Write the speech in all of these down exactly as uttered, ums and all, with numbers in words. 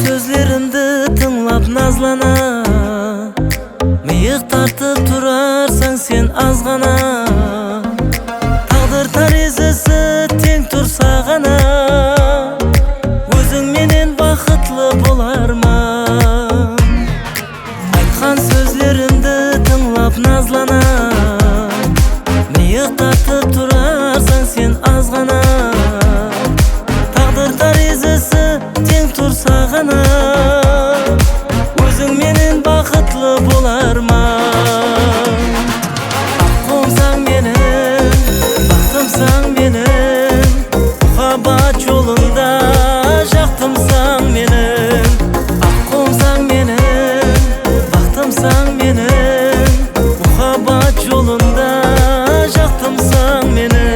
Sózlerimdi tıńlap nazlana, mıyıq tartıp turarsań sen azǵana. Táǵdir tárezisi teń tur saǵana, óziń menen baxıtlı bolarman. Aytqan sózlerimdi tıńlap nazlana, mıyıq tartıp turarsań sen azǵana. Táǵdir tárezisi teń tur saǵana, óziń menen baxıtlı bolarman. Aqqumsań meniń, baxtımsań meniń, muhabbat jolında jaqtımsań meniń. Aqqumsań meniń, baxtımsań meniń, muhabbat jolında jaqtımsań meniń.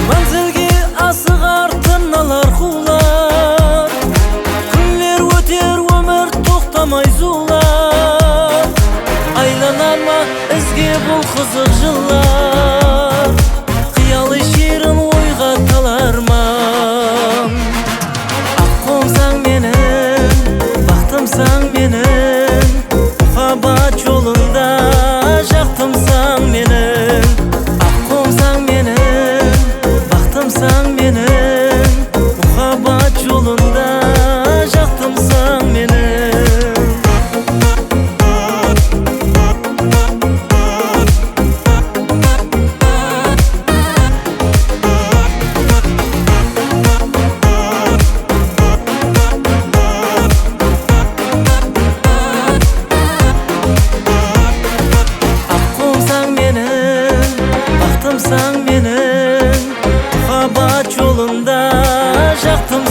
Mánzilge asıǵar tırnalar quwlar, kúnler óter, ómir toqtamay zuwlar. Aylanar ma izge bul qızıq jıllar? Qıyalı shiyrin oyǵa talarman. Aqqumsań meniń, baxtımsań meniń, muhabbat jolında jaqtımsań meniń. Aqqumsań meniń, baxtımsań meniń, muhabbat jolında jaqtımsań meniń. Aqqumsań meniń, baxtımsań meniń, muhabbat jolında jaqtım